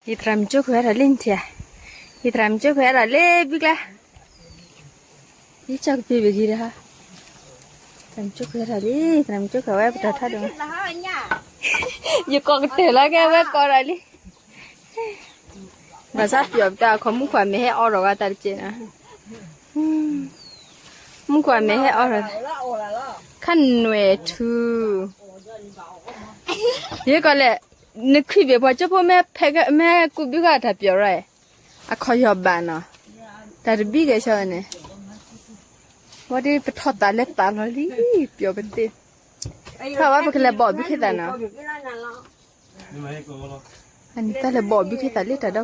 ယသရၣ်မုၣ်ကၠိခွဲးတၢ်လံနထံၣ်ဧါ, ယသရၣ်မုၣ်ကၠိခွဲးတၢ်လံဘုကျါ, ယကၠီကပံၤဘၣ်ဂ့ၤဒၣ်, သရၣ်မုၣ်ကၠိခွဲးတၢ်လံ, သရၣ်မုၣ်ကၠိခွဲးဝဲပတီၢ်ထီၣ်ဒိၣ်မး, ယကိးကတၢၢ်လီၤကဲဝဲကိးတၢ်လံ, ဘၣ်ဆၣ်ပျီၣ်ပတၢ်အခီမူခွါမဲာ်ဟဲအီထီၣ်ဝဲတၢ်တကဲးနီၤ, မူခွါမဲာ်ဟဲအီထီၣ်, ခါနွဲၣ်ထူ, ယကီးလဲၣ်, နခွံဘ့ၣ်ပှၤကၠိဖိ မ့ၢ်ကူးဘုဃာ်တၢ်ပျီၣ်ရၢ်, အခီၣ်ယီၢ်ဘၣ်နီၤ, တၢ်တဘံၣ်ကဲဆီန့ၣ်, ဝဲဒ်ပထီၣ်သးလဲၤသးလီၤလံ, ပျီၣ်ပသ့, ခီဝဲပကလဲၤဘီၣ်ဘုခ့သးနီၤ, အနံၣ်တၢ်လဲၤဘီၣ်ဘုခ့သးလၢတၢ်ဒီ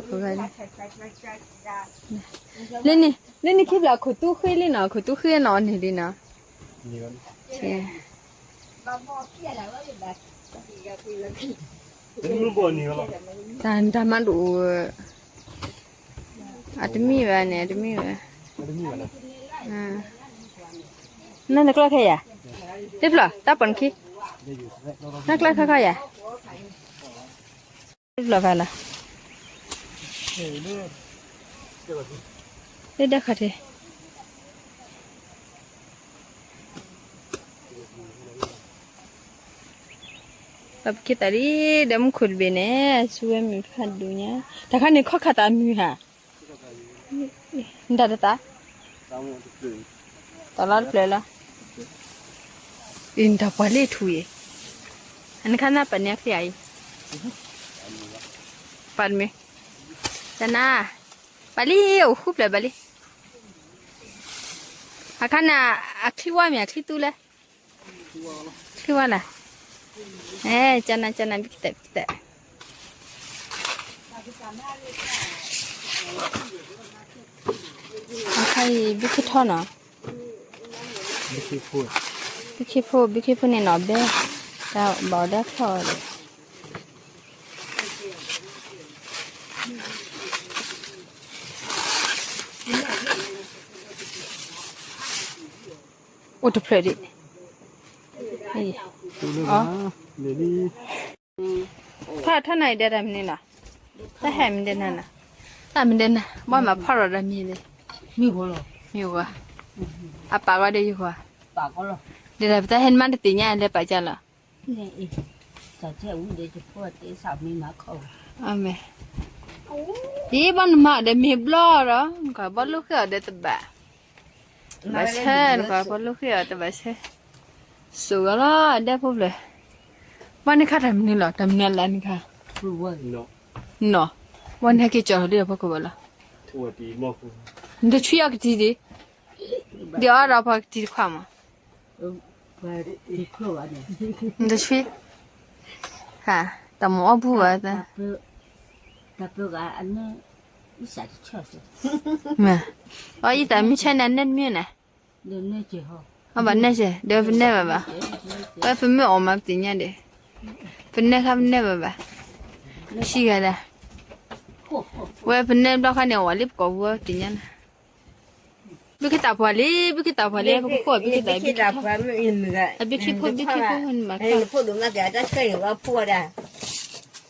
ဖျၢၣ်ဂၤန့ၣ်, လၢန့ၣ် လၢန့ၣ်ခံဘျီခိၣ်သူဃ့လံနီၤ, ခိၣ်သူဃ့နီၤန့ၣ်လံနီၤ, တၢ်တၢ်မၤဒိၣ်, အတမံၤဘၣ်န့ၣ် အတမံၤဘၣ်, နနကျီခဲယၤ, တဖျၢၣ် တၢ်ပီၣ်နခံ, နကျီခါခါယၤ, တဖျၢၣ်ဖးလီၤ, လၢဒၢခါထံး ပက့ၤသးလံ, ဒီးမူခိၣ်တဘ့ၣ်န့ၣ် ဆူဝဲမုၢ်ဖးဒိၣ်ညါ, တၢ်ခါန့ၣ်ခီခါသးမုၢ်ဟါ, နတၢ်တသး, သးလီၤတဖျၢၣ်လီၤ, အံၤနတၢ်ပှၤလံထူအံၤ, အနခါနပာ်န့ၢ်အချံအံၤ, ပာ်တမံၤ, တနၤ, ပာ်လံ, အိၣ်ဃုဖျၢၣ်ဘၣ်လံ, အခါန့ၣ် အချံဝါမ့ၢ်အချံသူလဲၣ်, ချံဝါလၢ, အဲ ကနၤ ကနၤ ဘုခ့သး ဘုခ့သး, အခါအံၤ ဘုခ့ထီနီၤ, ဘုခ့ဖိ ဘုခ့ဖိန့ၣ်နီၤ ဘဲ, တၢ်ဘၣ်အီၤဒၣ်ဖျီၣ်ဒီး အိၣ်တဖျၢၣ်ဒံး, ဖးထီၣ်နၤအံၤဒဲးတၢ်မနုၤလီၤ, တၢ်ဟဲမနုၤဒဲးနၤ, တၢ်မနုၤဒဲးနၤ ဘၣ်မၤဖီၣ်ရီၤဒီးမံၤန့ၣ်, မံၤဂီၤ, အပာ်ဂီၤဒီးယဂီၤ, ဒ်တၢ်ပတၢ်ဟဲနမါတသ့ၣ်ညါလဲၤပာ်ကၢ်လီၤ, အမဲာ်, ဒ်ဘၣ်နမၤအီၤဒီးမ့ၢ်ဘျီဒီး နကဘီၣ်လိၣ်ဃ့ၢ်အီၤဒီးတဘၣ် တဘၣ်ဆၢ နကွၢ်ပှၤလိၣ်ဃ့ၢ်အီၤတဘၣ်ဆၢ, စိာ်ဂီၤလီၤ ဒဲဖိဖျၢၣ်, ဘၣ်န့ၣ်ခါတၢ်မနုၤလီၤ တၢ်မနုၤလၢန့ၣ်ခါ, နီၤ, ဘၣ်န့ၣ်ဟဲက့ၤကၠီၤထီၣ်လံဒီးဖိကဘၢလီၤ, နတဆွံအီၤကတံၤဒံး, ဒ်အီၤဒီးပှၤကတံၤတခွါမး, နတဆွံ, တၢ်မၤအီၣ်ဘူၣ်ဘၣ်, မ့ၢ်, အီၣ်ယတၢ်မုၢ်ဆါန့ၣ် နဲၣ်တမံၤန့ၣ်, အဘၣ်နဲၣ်ကဲ, ဒီးပနဲၣ်ဘၣ်ဘၣ်, ဝဲပမ့ၢ်အီၣ်မးပသ့ၣ်ညါဒံး, ပနဲၣ်ခါပနဲၣ်ဘၣ်ဘၣ်, ဆံးဂၤဒၣ်, ဝဲပနဲၣ်ဘျီခါန့ၣ် အဝၤလံပကိာ်ပူၤဝဲပသ့ၣ်ညါန့ၣ်, ဘုခ့သးပှၢ်လံ ဘုခ့သးပှၢ်လံ ပကခိၣ်အဘုခ့သး, အဘုခ့ဖိ ဘုခ့ဖိ,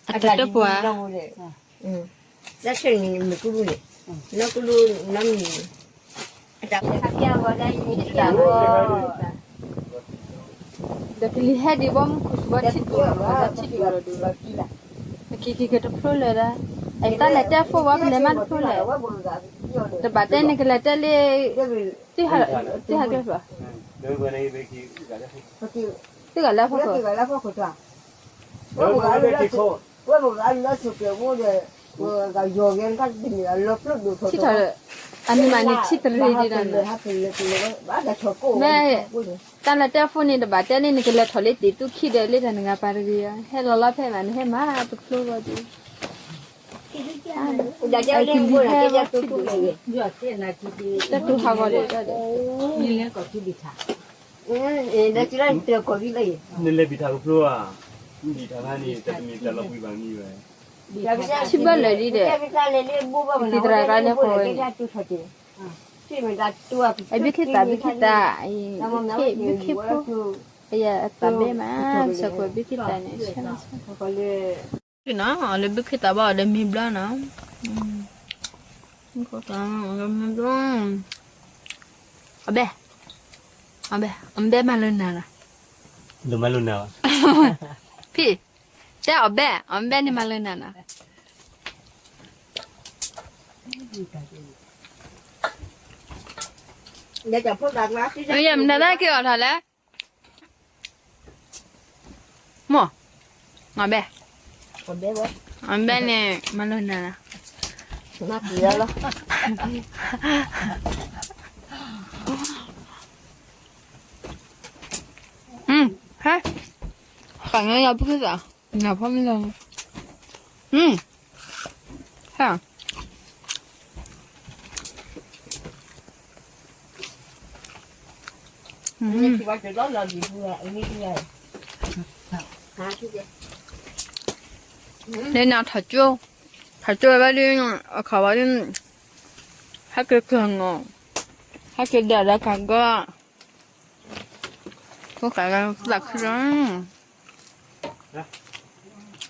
အတၢ်တပှၢ် ဒီးကလံၤဟဲဒံးဘီမုၢ်ခူၣ်စူၤဘီထံၣ်ဒိၣ်လီၤဒီး ထံၣ်ဒိၣ်လီၤဒီး နခံခံကတဖျိလၢၤဒၣ်, အတၢ်လဲၤတဲဖိဘၣ် ပလဲၤမးတဖျိလဲၣ်, တဘၣ်တဲန့ၣ်ကလဲၤတဲလၢ သ့ၣ်ဟးကျဲဖျိ, သ့ၣ်ဂၤလၢဖီခိၣ် ထံၣ်ထီၣ်, အနံၤမးန့ၣ်ထံၣ်တရံးဒံးဒီးန့ၣ်, မ့ၢ်တၢ်လၢတဲဖိန့ၣ် တဘၣ်တဲန့ၣ် နကလဲၤထီၣ်လၢတ့ၢ်သူခံဒီးလၢတၢ်နဂၤပာ်တဂ့ၤ, ဟဲလီၤလီၤဖဲမး နဟဲမၤတဖျိဘၣ်ဒီး, ကလံၤဟဲ, တၢ်တူၢ်ဟးဂီၤဒီး, နလဲၤဘံၣ်ထၣ်ကဖျိဧါ, ဘံၣ်ထၣ်ခါန့ၣ် တၢ်တမ့ၢ်တၢ်လီၤပှံၤဘၣ်မံၤဝဲ, ထံၣ်ဘၣ်လၢာ်ဒံးဒီး, ကသံၣ်သရၣ်ကျါန့ၣ်ဃိဝဲန့ၣ်, အဘုခ့သး ဘုခ့သး, ဘုခ့ဖိ, အယၤအသိးဘဲမး, ဆၢကိးဘုခ့သးန့ၣ်, ဆၢမးဆၢ နီၤ အီၤလၢဘုခ့သးဘၣ်အီၤဒီးမ့ၢ်ဘျီနီၤ, အဘဲ, အဘဲ, အဘဲမၤလၢနၤနီၤ, ဖံ, တဲအီၤဘဲ, အဘဲန့ၣ်မၤလၢနၤနီၤ, ယမနုၤတၢ်က့ၤအီၤထီၣ်လဲၣ် မိၢ်, အဘဲ, အဘဲန့ၣ် မၤလိာ်နၤလီၤ, ဟဲ, ဃးညီယၤပူၤကသး, နဖီမလီၤ, ဟဲ လၢနၤထီၣ်ကၠိ, ထီၣ်ကၠိဝဲဒၣ်, အခီၣ်ဝဲဒၣ်, ဟဲက့ၤကၢၤနီၤ, ဟဲက့ၤဒၣ်ဒီးကၤကီ, ဖိဃာ်သးခုလီၤ,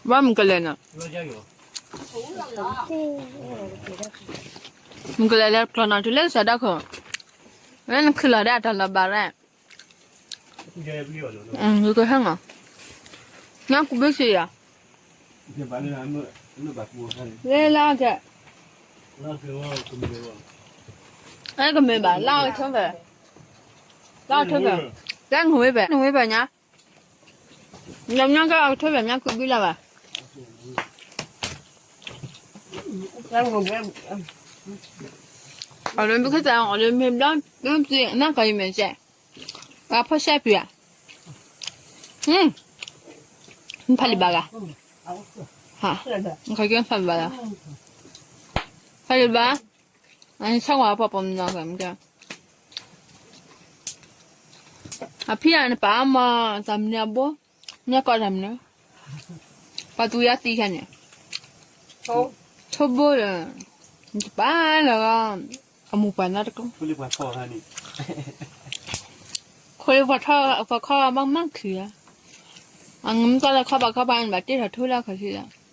ဘၣ်မုၢ်ကလဲၤနီၤ, မုၢ်ကလဲၤလၢကျီနီၤ တုၤလၢကစၢ်ဒၣ်ခိၣ်, လၢနခုလီၤဒၣ်တၢ်လီၤဘၣ်ရဲၣ်, ယကဟဲနီၤ, နကူဘုစံယၤ, လၢလၢကဲ, အဲကမ့ၢ်ဘၣ် လၢအကထၢဖဲ, လၢအကထၢဖဲ, လၢနဝ့ဖဲ, နဝ့ဖဲညါ, ညါကအကထၢဖဲညါကူဘုလၢဘၣ် အီၤလၢမ့ၢ်ခ့သး အီၤလၢမ့ၢ်ဘျီ, မ့ၢ်ပသ့ၣ်နီၢ်ကီးယမဲာ်ကဲ, ပှၤဖီၣ်ရှဲပှၤ, ဖးလံာ်ဘၣ်ဂၤ, ခီကဖးလံာ်ဘၣ်ဂၤ, ဖးလံာ်ဘၣ်, အဆၢဝဲပှၤပိာ်မနီၤကဲ, အဖံအနပၢ်အမၤတၢ်မနုၤအဘိ, မ့ၢ်ကီးတၢ်မနုၤ, ပှၤသူယါသံခါန့ၣ်, ဆိဘိဒီး, နတပၢ်လၢ, အမိၢ်ပှၢ်နီတကီ, ခိလ့ပှၤထီၣ်, ပှၤခီဘၣ်မၤခုၣ်ဧါ, အမ့ၢ်တၢ်လၢခီဘၣ်ခီဘၣ်န့ၣ် ဘၣ်တ့ထီၣ်ထူလၢခီၣ်ထံးလီၤ.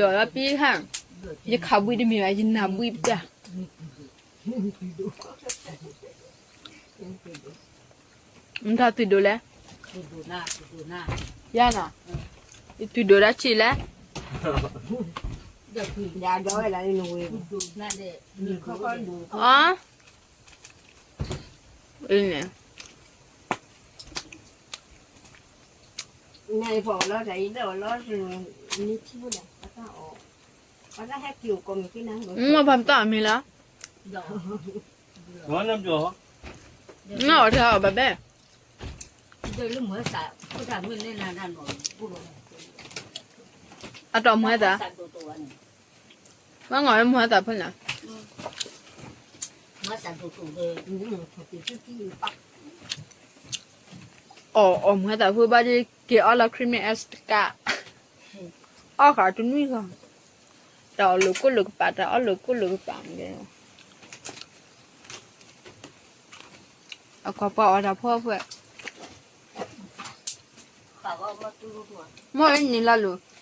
Yawlá pí há, ယခးဘှံးတမ့ၢ်ဘၣ်, ယနၢ်ဘှံးပတၢ်, မတၤသုးဒိၣ်လဲၣ်, ယၤနီၤ, ယသုးဒိၣ်ဒၣ်ဆံးလဲၣ်, အၢ န့ၣ် မ့ၢ်ပှၤမတၤအမံၤလီၤ, နီၢ်အီၣ်ထဲအီၣ်ဘၣ်ဘဲ, အတီၢ်မူၤသး, မ့ၢ်နီၢ်မူၤသးဖိနၤ, အီၣ်အီၣ်မူၤသးဖိဘၣ်ဒ် က့ၤအီၣ်လီၤ ခရံာ်မ့ၢ်အဲစတကး, အီၣ်ဃာ်တနွံဃီ, တၢ်အီၣ်လိာ်ကိၣ်လိာ်ကပၤ, တၢ်အီၣ်လိာ်ကိၣ်လိာ်ကပၤ, အကွၢ်ပှၤအီၣ်တၢ်ဖိအဖှဲၣ်, မ့ၢ်အံၤန့ၣ်လီၤလူၤ,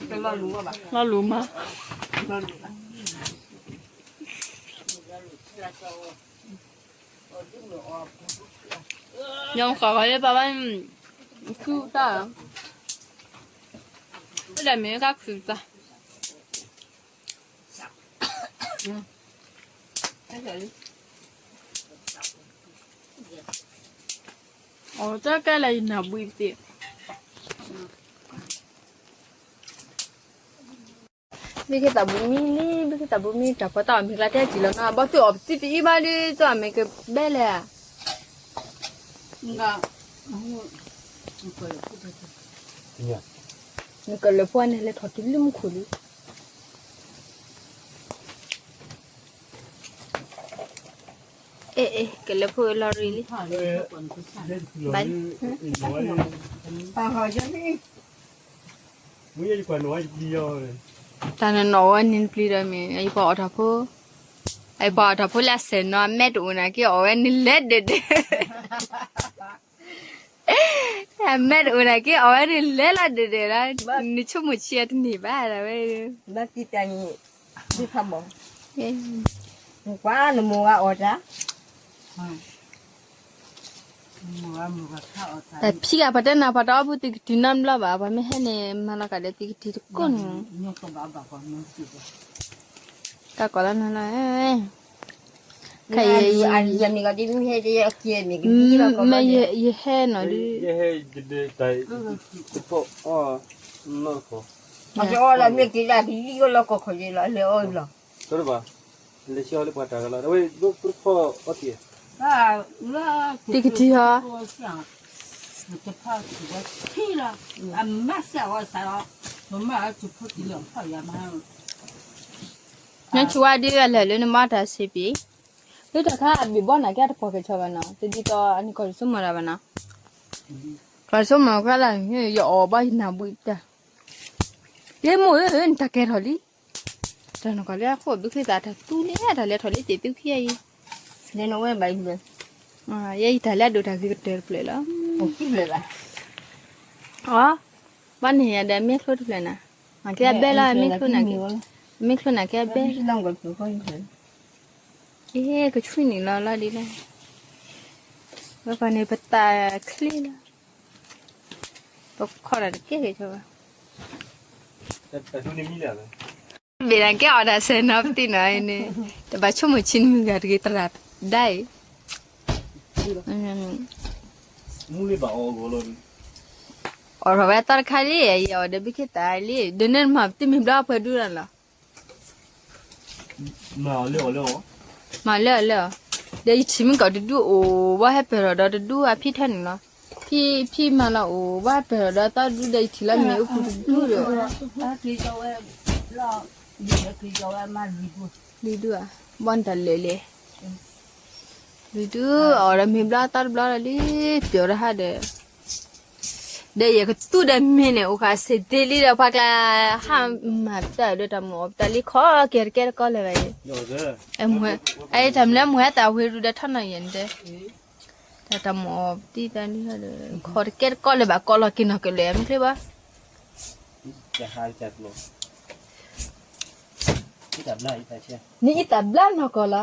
လီၤလူၤမး, ညောင်ခီခီလၢပှၤဘၣ်, ခုတၢ်, တဒၣ်မ့ၢ်ကခုတၢ်, အီၣ်တၢ်ကဲလၢယနၢ်ဘှံးပသ့ၣ် ဘုခ့သးဘိမံလံ, ဘုခ့သးဘိမံ တၢ်ကီတၢ်အီၣ်မ့ၢ်ကျါတဲစံးလီၤနီၤ, ဘီသုအီၣ်ပသံပအံၤဘၣ်ဒ်သိးအမ့ၢ်ကဘဲလဲၣ်ဧါ, နကလၢပှၢ်န့ၣ်လဲၤထီၣ်တုၤလၢမူခိၣ်လံ, အဲ ကလဲၤဖိလီၤရံလံ, ဘၣ်, တၢ်နနီၣ်ဝဲန့ၣ်ပျံၤဒီးမ့ၢ် ယပှၤအီၣ်တၢ်ဖိ, ယပှၤအီၣ်တၢ်ဖိလၢအစဲးနီၤ အမဲာ်တအိၣ်နာ်က့ အီၣ်ဝဲန့ၣ်လဲၤဒဲးဒဲး အမဲာ်တအိၣ်နာ်က့ အီၣ်ဝဲန့ၣ်လဲၤလီၤဒဲးဒဲးလီၤ, နဆိကမိၣ်ဆံးအတန့ၢ်ဘၣ်ဒၣ်ဝဲ, ဘၣ်ကံတၢ်န့ၣ်, ဒ်ဖးဘီၣ်, နကွၢ်နမိၢ်ဂၤအီၣ်တၢ် တၢ်ဖံးဂၤပှၤတဲနၤ ပှၤတအီၣ်ဘူးသုကထံၣ်နီတဘျီဘၣ်, ပှၤမ့ၢ်ဟဲန့ၣ် မၤလီၤကဒီးသုကထံၣ်တကိးန့ၣ်, တၢ်ကီၢ်လၢနၤလီၤ, ခဲအံၤ, မ့ၢ်ယဟဲနီၤဒုး, သုကထံၣ်ဟီ နဆိဝါဒ်အလဲၤလၢနမၤတၢ်စ့ပံၤ, လၢတၢ်ခါအဘံၣ်ဘီနာ်က့အတပှီၤကဲဆီဘၣ်နီၤ, တဒ်သိးအန့ၣ်ကီၢ်တစိမီၤတၢ်ဘၣ်နီၤ, ကီၢ်တစိမီၤခွါလၢ ယအီၣ်ဘၣ်ယနၢ်ဘှံးတၢ်, ယဲမိၢ်ဧၢ နတၢ်ကဲထီၣ်လံ, တၢ်နကီၢ်လၢအခိၣ်ဘုခ့သးတၢ်သူလံ တၢ်လဲၤထီၣ်လံသ့ၣ်သုခံအံၤ, ယဲယတၢ်လၢအဒိၣ်တၢ်ဂ့ၤကတၢၢ်တဖျၢၣ်လီၤ, အီ, ဘၣ်န့ၣ်ယၤဒီးမ့ၢ်ချိတဖျၢၣ်နၤ, မ့ၢ်ကဲအဘဲလီၤ, မ့ၢ်ချိနၤ, မ့ၢ်ချိနၤကဲအဘဲ, အ့ ကဆွံနုာ်လီၤလီၤဒ်လဲၣ်, ဝဲပှၤန့ၣ်ပသးချ့လီၤ, ပခီၣ်တၢ်တကဲကဲဘၣ်, ဘၣ်နၤကဲအီၣ်တၢ်ဆဲးနီၤပသံနီၤန့ၣ်, တဘၣ်ဆိကမိၣ်ဆံးနမုၢ်ဂၤတဂ့ၤသရၣ်ဒၣ်အံၤ, အီၣ်ထီၣ်ဝဲသီတခါလံ, ယအီၣ်ဒီးဘုခ့သးလံ, ဒီးနဲနမၤပသံမ့ၢ်ဘျီအပှဲၤဒူၣ်လီၤ မၤလၢအီၤလၢအီၤ, ဒီးယထံၣ်မ့ၢ်ကီးတဒူၣ်အိၣ် ဘၣ်ဟဲပၢၢ်ထီၣ်ဒီးတဒူၣ်အဖံထၢနုာ်လီၤ, ဖံ ဖံမၤလီၤအိၣ် ဘၣ်ဟဲပၢၢ်ထီၣ်ဒီးသီတဒူၣ်ဒီးယထံၣ်လီၤမ့ၢ်အိၣ်ပူၤတဒူၣ်ဒီး, လွံၢ်ဒူၣ်ဧါ, ဘၣ်နတၢ်လၢာ်လဲၣ်, လွံၢ်ဒူၣ်အီၤဒီးမ့ၢ်ဘျီသီတဘျီလီၤလံ, ပျီၤတဟးဒီး ဒီးယကသူၣ်ဒီးမ့ၢ်န့ၣ် အိၣ်ဃာ်စ့ၢ်သ့လံဒီး ပှၤကျါ ဟးမၤပတၢ်ဒီးတၢ်မၤအီၣ်ပတၢ်လံ ခီကဲတကဲတကီလၢၤဘၣ်အံၤ, အတၢ်မနုၤလၢမ့ၢ်ဟဲသးဝ့ၤရူဒီးထီၣ်နီၤယဲၢ်န့ၣ်တဲ, တၢ်တၢ်မၤအီၣ်ပတံၢ်တၢ်လံဒီး ခီတကဲတကီလၢၤဘၣ် ကိးလီၤက့ၤနီၢ်ကလဲာ်မ့ၢ်ချ့ဘၣ် နအံသၣ်ဘျါနီၢ်ကီၢ်လီၤ,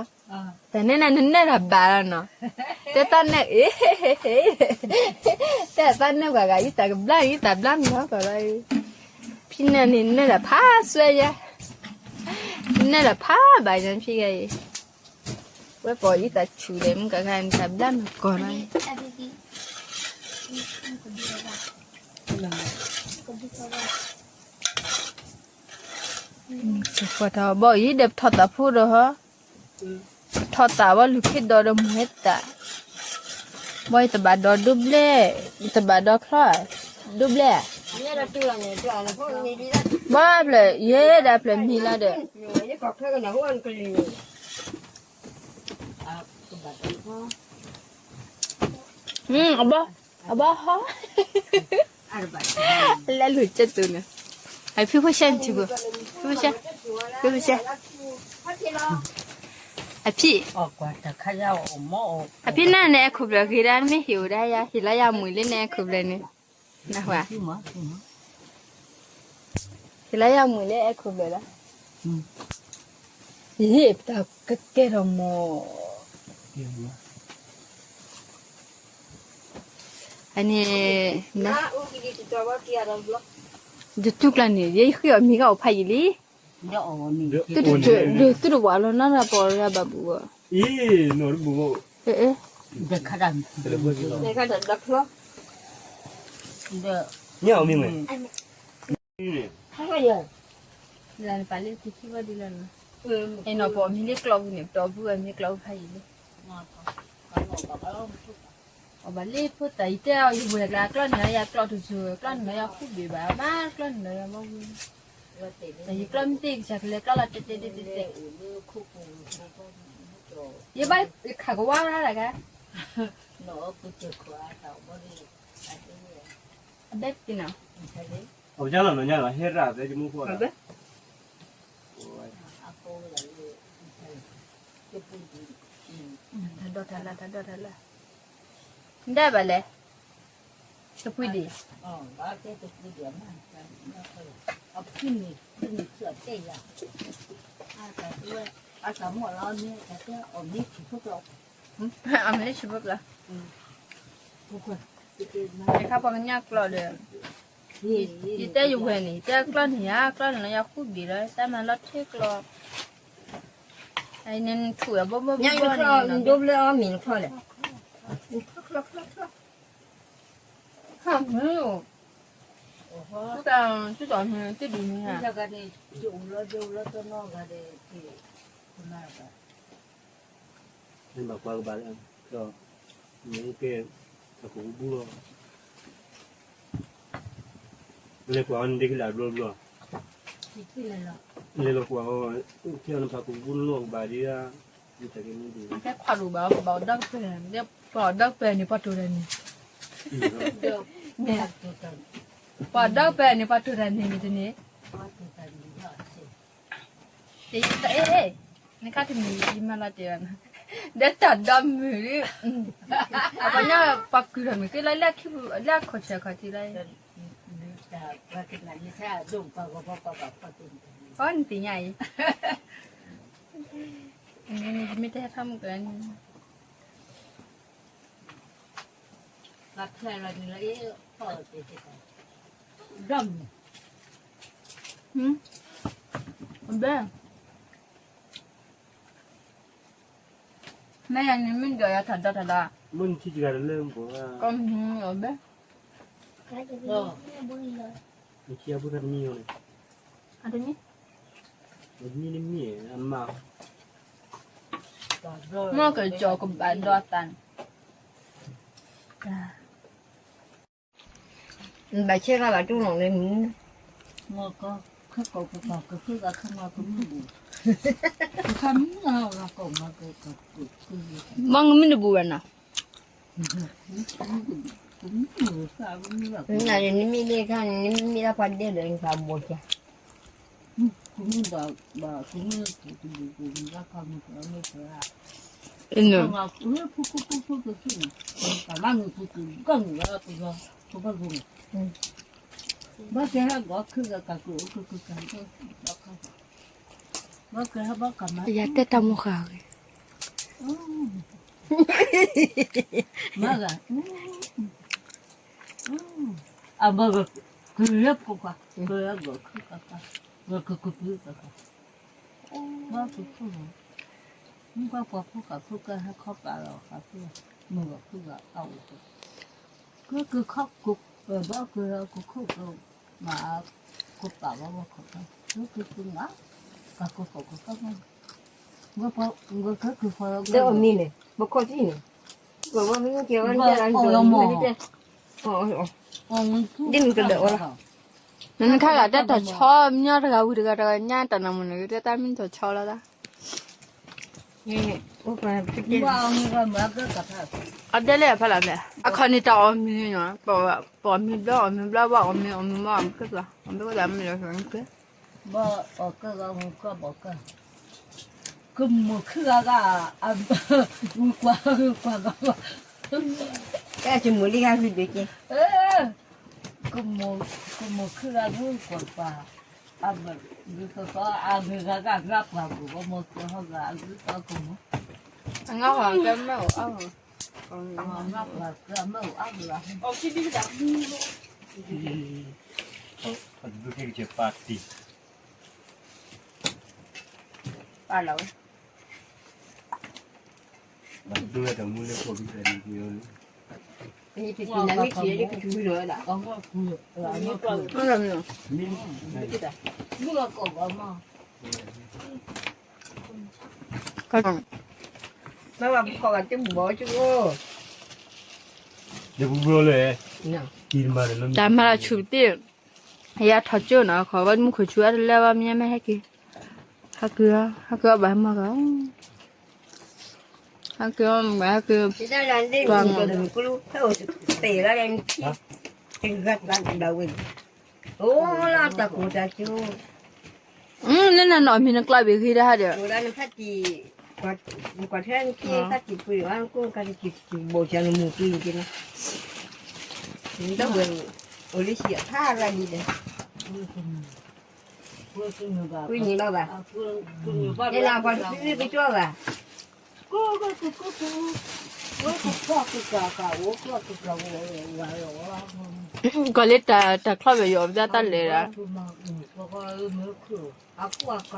တၢ်နဲနၤနနဲၣ်တၢ်ဘၣ်လီၤနီၤ, တဲတၢ်နဲၣ်, တဲတၢ်နဲၣ်ပှၤဂၤ အံသၣ်ကဘျါ အံသၣ်ဘျါနီၢ်ကီၢ်လီၤ, ဖံန့ၣ်န့ၣ်နဲၣ်တၢ်ဖးစွဲယဲ, နဲၣ်တၢ်ဖးဘၣ်ညါဖံဂၤအံၤ, ဝဲပှၤအံသၣ်ဆူၣ်ဒီး မုၢ်ကဂၤန့ၣ် တၢ်ဘျါနီၢ်ကီၢ်လီၤ ပှၤတၢ်ဘီၣ်အံၤဒီး ပထီၣ်သးဖိဒီးဟီ, ပထီၣ်သးဘီၣ်လူၤခ့ဒီးဒီးမိၢ်ဟဲသး, ဘီၣ်ယတဘၣ်ဒီးဒိဘျဲၣ်, ယတဘၣ်ဒီးချီ, ဒိဘျဲၣ်, ဘီၣ်ဖျၢၣ် ယဲဒၣ်ဖျၢၣ်မံၤလီၤဒီး အဘီၣ်, အဘီၣ်ဟီ, လဲၤလူၤကဲတူၤန့ၣ်, အဖံဖိဆဲန့ၣ်ထံဘိ, ဖံဖိဆဲ, ဖံဖိဆဲ, အဖံ, အဖံနၤန့ၣ် အဲခိၣ်ဖျၢၣ်ဂ့ၤဒၣ် နမ့ၢ်ဟ့ၣ်အိၣ်ဒၣ်ယၤ ဟ့ၣ်လီၤယၤမုာ်လၢနအဲခိၣ်ဖျၢၣ်န့ၣ်, နၢ်ဟူဧါ ဟ့ၣ်လီၤယၤမုာ်လၢအဲခိၣ်ဖျၢၣ်လီၤ, ယဟ့ၣ်ပတၢ်ကကဲထီၣ်မး, အန့ၣ်, တတူၢ်ကျါန့ၣ် ယဃ့အီၣ်မ့ၤကအိၣ်ဖးယံာ်လံ, သုတဝးလီၤနီၢ်ပီၢ်ရၤဘၣ်ဘူၣ်ဘၣ်, အ့ၣ်, လၢနပာ်လၢသုခံဘၣ်ဒ်လဲၣ်နီၤ, အဲၣ်နီၤ ပအီၣ်မ့ၤလၢကျီပူၤန့ၣ် ပတအီၣ်ဘူးအီၣ်မ့ၤကျီပူၤဖးယံာ်လံ, အီၣ်ဘၣ်လၢဖိသၣ်အံၤ တဲအီၤ ယဝဲၢ်ကျါကျီန့ၣ် ယကျီတစူၤ ကျီန့ၣ်လီၤယၤဃူဘ့ၣ်ဘၣ် မ့ၢ်ကျီန့ၣ်လီၤယၤမ့ၢ်ဝံၤ, ယကျီမ့ၢ်သ့ၣ်ကစၢ်ကလဲၤကျီလီၤတဲတဲတဲတဲတဲ, ယဘၣ်ယခးကဝါဒၣ်တဂၤ, အဘဲပက့ၤနီၤ, အဘဲ, တၢ်ဒီးတၢ်လၢ တၢ်ဒီးတၢ်လၢ, ဒဲဘၣ်လဲၣ်, တပှံၤဒံး, အမ့ၢ်လၢဆံဖိကျိာ်, တခါပှၤကညီကျိာ်ဒီး, ယတဲယဝဲၢ်န့ၣ် ယတဲကျီၢ်န့ၣ်ဧါ, ကျီၢ်န့ၣ်လီၤယၤဃုဘ့ၣ်လီၤ တၢ်မၤလီၤထံကျိာ်, နထူၣ်အဘိဘိဘိန့ၣ်, နဒိဘျၢအီၤမ့ၢ်နချီလဲၣ်, မ့ၢ်, တၢ်, တၢ်, တၢ်ဒ်န့ၣ်ဧါ, မ့ၢ်ဘၣ်ကွၢ်ကဘၣ်လၢ, ဒီး, မ့ၢ်ကဲ, ဖးကူးဘူလီၤ, လဲၤကွၢ်အီၤန့ၣ်ဒ်ကလၢဘျီဘျီ, လဲၤလီၤကွၢ်အီၤ, ဖဲအီၤနဖးကူးဘူနလီၢ်ကဘၣ်ဒံးဧါ, မ့ၢ်တၢ်ကဲမ့ၢ်ဒ်, တဲခွါဒိၣ်ဘၣ် ပဘၣ်အီၣ်ဒီပုၢ်ဝဲၢ်, ပှၤအီၣ်ဒီပုၢ်ဝဲၢ်န့ၣ် ပှၤတိၤတၢ်န့ၣ်, ပှၤအီၣ်ဒီပုၢ်ဝဲၢ်န့ၣ် ပှၤတိၤတၢ်န့ၣ်မ့ၢ်တန့ၣ်, တ, နခါတမံၤယမၤလီၤတဲာ်ဘၣ်နီၤ, ဒီးတၢ်ဒီမုၢ်လံ, အပှၤညီပှၤကုၢ်ထီၣ်မုၢ်က့လီၤ လၢအခီၣ်ဆၢခီၣ်ထံးလီၤ, အီနသ့ၣ်ညါအံၤ, မ့ၢ်တဟဲထီၣ်မုၢ်ကၢန့ၣ် ဘၣ်ဖျဲၣ်လီၤန့ၣ်လီၤ, ဒီမုၢ်, ဘဲ, မ့ၢ်ယၤန့ၣ်မ့ၢ်ဒီးယၤထီၣ်ဒီထီၣ်လီၤ, မ့ၢ်နထံၣ်တဂၤတလၢမ့ၢ်, ကီၢ်မုၢ်အီၤဘဲ, နထံၣ်အဘုခါတမံၤအီၤန့ၣ်, အတမံၤ, တမံၤတမံၤအမါ, မ့ၢ်ကကၠီၤကဘၣ်ဒီးအသးန့ၣ် ဘၣ်ဆဲးလၢဘၣ်တူၢ်နီၣ်လၢမုၢ်, မ့ၢ်ကမုၢ်တဘူးဝဲနီၤ, နမ့ၢ်လၢခါန့ၣ် နမ့ၢ်လၢပှၤဒဲဒီးနကဘီၣ်ကၢ ယတဲတၢ်မိၢ်ဃာ်ဂ့ၤ, မ့ၢ်ဂ့ၤ, အဘၢၣ်, ကလၢပကကွၢ်, ကလၢပကကွၢ်, ကကပၤ, ဘၣ်ကဖုၣ်, မ့ၢ်ကွၢ်ပှၤဖိဃာ်ဖိကဟဲခီပာ်လီၤဃာ်ဖိ, မုၢ်ဂီၤဖုၣ်ဂီၤအဝဲ, ကကခီ, ဘၣ်ကကခိၣ်ကမၤ, ကပာ်ဘၣ်ဝဲခီၣ်ဖျီ, ကကမၤ, ကကခိၣ်ကကမၤ, လၢအီၤမ့ၢ်န့ၣ်, ပခီၣ်ထံၣ်န့ၣ်, ပဝဲမ့ၢ်ကဲဝဲန့ၣ်, ဒ်မုၢ်ကဒၢးဝဲလီၤ, နခါဂၤတၢ်တၢ်ဆီ, မညီတဂၤဝံၤတဂၤတဂၤညါတၢ်နမုၢ်န့ၣ် တၢ်မ့ၢ်တၢ်ဆီလီၤတၢ် အဒဲလဲၣ်ဖဲလီၤဖဲ, အခီၣ်န့ၣ်တၢ်အီၣ်မ့ၤနီၤ, ပအီၣ်မ့ၤဘျီ အီၣ်မ့ၤဘျီ ဘၣ်အီၣ်မ့ၤ အီၣ်မ့ၤမ့ၢ်အီၣ်မ့ၤကဲၢ်ကျီၤ အီၣ်မ့ၤကဲၢ်ကျီၤမ့ၢ်လီၤကဲၢ်, ဘၣ်အီၣ်ကဲၢ်ဂီၤမူကီၢ်ဘီၣ်ကၢၢ်, ကမိၢ်ခုဂၤဂၤ, ဂုၤကွၢ်ဂုၤကွၢ်ဂၤ, ကဲၢ်ကမိၢ်လံဂၤဂုၤဒုးကဲၢ် ကမိၢ်, ကမိၢ်ခုဂၤဂုၤကွၢ်ကွၢ်, အမ့ၢ်ဂုၤကီကီ အဂုၤဂၤဂၤဂၤပှၤဂုၤ ဘီမီၤကဟီဂၤအဂုၤကီကမိၢ်, အငါဟီကမၢအိၣ်အါဂၤ, ပာ်လီၤဝဲ တၢ်မၤလၢဆူၣ်တ့ၢ်, ယၤထီၣ်ကၠိနီၤ ခီဝဲမုၢ်ခိၣ်ဆူၣ်အတလၢဘၣ်မ့ၢ်မ့ၢ်ဟဲက့ၤ, ဟဲက့ၤ, ဟဲက့ၤအီၣ်ဘၣ်မၤဂၤ ဟဲက့ၤအီၣ်မ့ၤ ဟဲက့ၤ ပှၤမ့ၤ လၢနနီၢ်မံၤနကျီဘ့ၣ်ဂ့ၤဒၣ်ဟဲဒီး ကွၢ်ထၢနခံသၣ်တံၢ်ပှ့ၤအီၣ်ကိၣ်ကါတံၢ်တံၢ်ဘိၣ်စၢ်နမူၤကံက့လီၤ, ကွံနံၤဘၣ်ဘၣ်, န့ၣ်လၢပှၤတဖုကကၠီဘၣ်, ကီၢ်လၢတၢ်ချီဘၣ်ယွၤပတၢ်တၢ်လဲၤဒၣ်, တၢ်ဘျါ,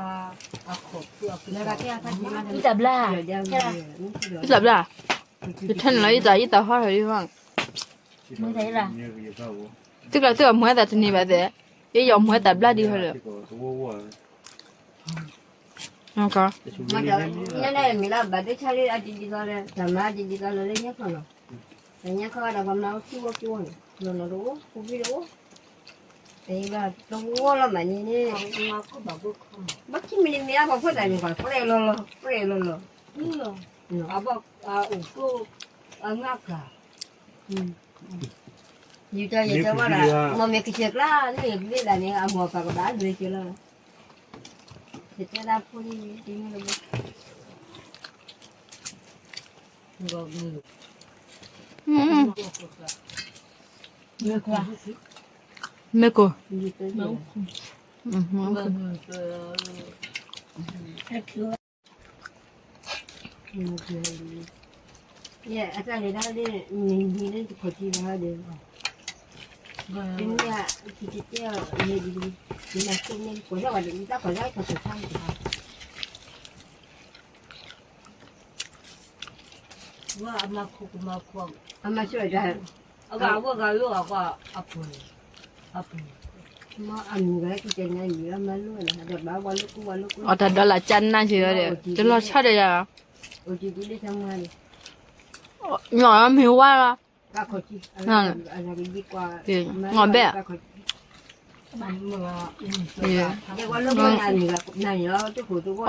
တၢ်ဘျါ, ယထဲန့ၣ်လီၤ ယတၢ် ယတၢ်ဟီထီၣ်ဒံးဘၣ်, သုကျဲးသုအမၤသးတန့ၢ်ဘၣ်သ့ၣ်, ယယီၤမၤသးဘျါဒံးဟီဒီး မ့ၢ်တၢ်အံၤလၢဘၣ်ဒိဆါလၢအတဒ်သိးလၢ တၢ်မၤဒ်သိးလၢလၢညါခီနီၤ, တၢ်ညါခီဒီးပှၤမၤအိၣ်ခံဝီခံဝီန့ၣ် လီၤလီၤတအိၣ် ပူၤဖံတအိၣ်, တၢ်အံၤဘၣ်တဝီလီၤမးန့ၣ်န့ၣ်, ဘၣ်ခံမံၤတမံၤအါ ပှၤဖိသၣ်န့ၣ် ပှၤပြဲလီၤလီၤ ပြဲလီၤလီၤ, အဘၣ်အိၣ်ကိၣ် အငၣ်ကၤ ယူၤတၢ်ယတဲဝဲဒၣ် မ့ၢ်မ့ၢ်ကစၢ်ကျါန့ၣ် ဘျ့ဒၣ်န့ၣ် အမိၢ်ပၢ်ကဘၣ်ဒွဲက့ၤလီၤ, ယတဲဒၣ်ဖိလံ တမ့ၢ်လၢ မ့ၢ်ကိၣ်, အီၣ်တၢ်ဒီးလၢကၠၢ်နၢ်က့ၤဒီး တလီၤဆီဒီးယၤ, ညီမ့ၢ်ဝါလီၤ, မ့ၢ်ဝါလီၤ, အ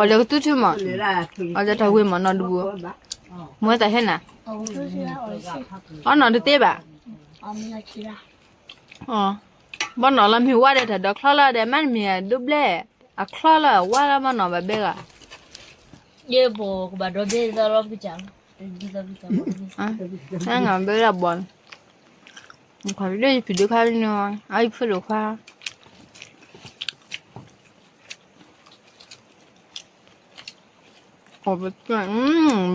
ီၣ်ဒီးကသူထံမး, အီၣ်ဒီးတၢ်ဝ့ၢ်မးနီၢ်ဒူ, မ့ၢ်တၢ်ဟဲနၤ, အီၣ်နီၢ်တသ့ဘၣ်, ဘီနီၢ်လၢမ့ၢ်ဝါဒီးတၢ်ဒီးချီလီၤဒီး မ့တမ့ၢ်ဒိဘျဲၣ်, အချီလီၤဝါလီၤဘီနီၢ်ဘၣ်ဘဲဂၤ ယဲပကဘၣ်ဒီဘ့ၣ်သီလီၤပကစၢ်လီၤ, နဘဲဒၣ်ဘီ, နခွါဒ်ယဖံးဒိၣ်ခါန့ၣ်, အယဖုဒိၣ်ခွါ, ဘၣ်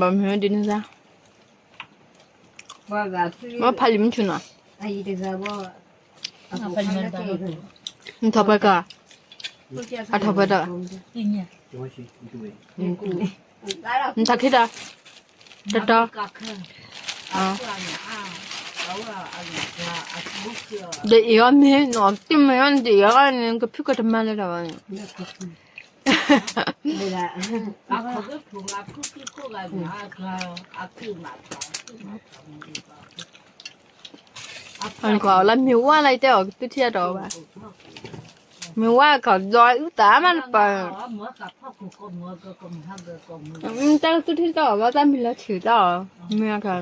မ့ၢ်ဒ်န့ၣ်သၣ်, ဘၣ်ဖးလံာ်မုၢ်ဆူၣ်နီၤ, နထီၣ်ဖဲက, အထီၣ်ဖဲတၢ်, နထီၣ်ခံတၢ်, တတီ, ဒီးအံၤအီၤမ့ၢ်နီၤ တမ့ၢ်အီၤန့ၣ် ဒ်အံၤအီၤန့ၣ် ကဖုကတမၤလၢတၢ်ဘၣ်န့ၣ်, အနကွၢ်လၢမ့ၢ်ဝါလၢယတဲအီၤကသူထံၣ်အတီၤဘၣ်, မ့ၢ်ဝါကဒီးအုၣ်သးမးတပၤ, တၢ်ကသူထံၣ်တၢ်အီၤဘၣ် တၢ်မ့ၢ်လၢထံၣ်တၢ်အီၤ, မ့ၢ်အခါ